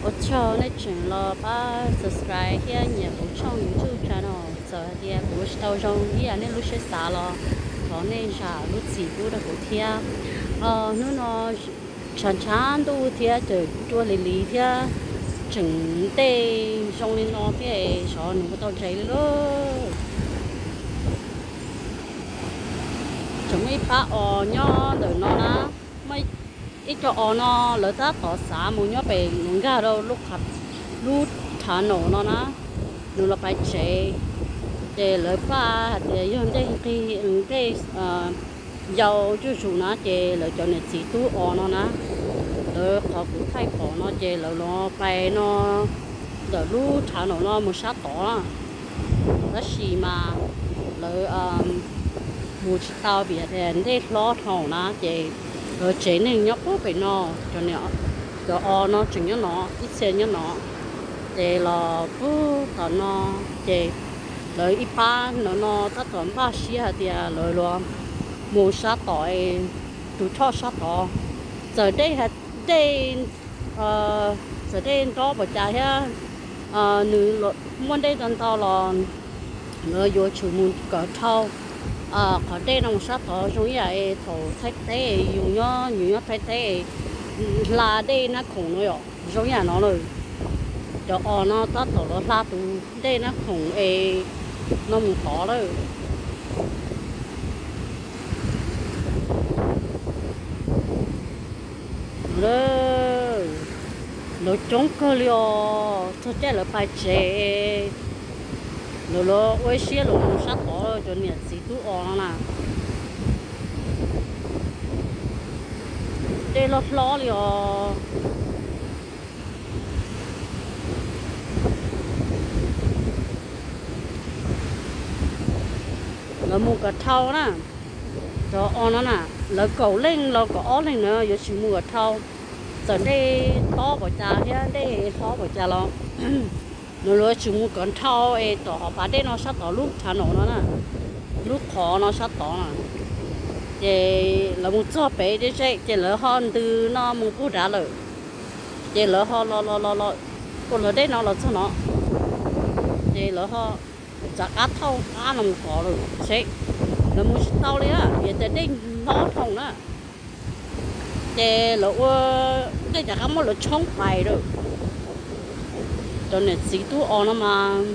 Ua tsaug nej tseem los pab subscribe thiab nyiam kuv tshooj YouTube channel. Txawm hais tias kuv ua tsis tau zoo ib yam nej lub siab xav los thov nej zam lub txim pub rau kuv thiab. Hnub no tshav ntshav ntuj thiab tseem dua lis lis thiab tseem dej zoo li no thiab es xyov nws puas tau ntses li lauj. Tseem muaj ib pab os nyob ntawm no na, muaj ib co os no lawv tab tom xav mus nyob pem nkag rau lub qha, lub tunnel no na, nws los pais tsev. Ces lawv paj hais tias yog ntej nqig, ntej yau zuj zus na ces lawv cov niam txiv tub os no na, lawv qhov kuv thaij pom no ces lawv los pais no ntawm lub tunnel no mus sab tod. Tab sis mas lawv mus tsis tau vim tias ntej hlob dhau na ces lawv tsev neeg nyob puag pem no, cov os no tseem nyob no, ib txhia nyob no, ces los puag tom no, ces lawv ib pab no no tab tom npaj siab hais tias lawv los mus sab tod, tus choj sab tod, txawm dej, dej, txawm dej nrob npaum cas thiab, nws muaj dej ntau ntau los lawv yuav tsum mus kawm dhau qhov dej no mus sab tod zoo ib yam thaum Thaib teb, yus nyob, yus nyob Thaib teb hla dej Nab Khoom no yom, zoo ib yam no lawm. Cov os no tab tom los hla tus dej Nab Khoom es no mus tod lawm. Lawv coob kawg li os, txog caij lawv pais tsev, lawv los ua ib siab los mus sab tod, cov niam txiv tub os no na. Dej loj hlob li os. Lawv mus kom dhau na, cov os no na, lawv kaum leej los kaum ob leeg na yuav tsum mus kom dhau. Txawm dej tob npaum cas thiab dej hlob npaum cas los lawv yuav tsum mus kom dhau es tom hauv pas dej no sab tod lub tunnel no na, lub qhov no sab tod na. Ces lawv mus txog pem deb zeb ces lawv ho ntws no mus puag nrad lawm. Ces lawv ho los los los los ua lawv dej no los txog no, ces lawv ho rov qab thauj qab no mus tod lawm seb lawv mus tsis tau li vim tias dej hlob dhau na. Ces lawv ua, dej rov qab muab lawv tshoob pais lawm. Cov niam txiv tub os no mas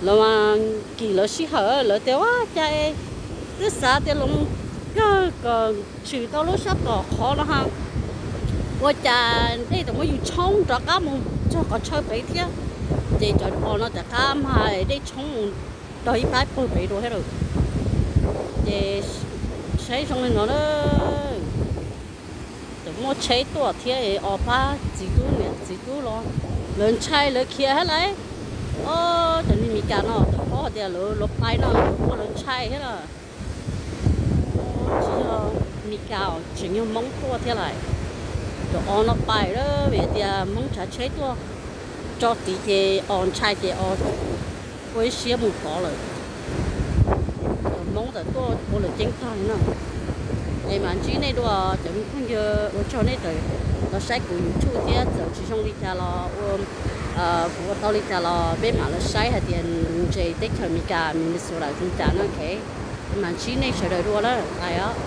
lawv mas kim lawv sij hawm, lawv tias ua cas twb xav tias los kawg kom tshwm tau lub sab tom qhov no ha, ua cas dej tseem muab yus tshoob rov qab mus txog qhov chaw pem thiab. Ces cov os no rov qab mag dej tshoob mus tog ib pab pawg pem dua thiab lawm. Ces saib zoo li no na, tseem muaj tsheb tuaj thiab os, pab txiv tub niam txiv tub los lawv ntshai lawv khiav thiab lauj. Os, cov niag Meskas no thaum paub hais tias lawv los pais no lawv ua lawv ntshai thiab lawm. Tsis yog Meskas os, tseem yog Hmoob tuaj thiab lawm. Cov os no pais lawm vim tias Hmoob tsav tsheb tuaj tso tid ces os ntshai ces os ua ib siab mus tod lawm. Cov Hmoob tawm tuaj ua lawv ceeb tag li no. Es mam ntsib nej dua cov me phooj ywg, ua tsaug nej tawm los saib kuv YouTube thiab, txawm tsis zoo li cas los ua, kuv ua tau li cas los peb mam los saib hais tias ntses teb chaws Amelikas Minnesota zoo cas na, ok. Mam ntsib nej sawv daws dua na, bye os.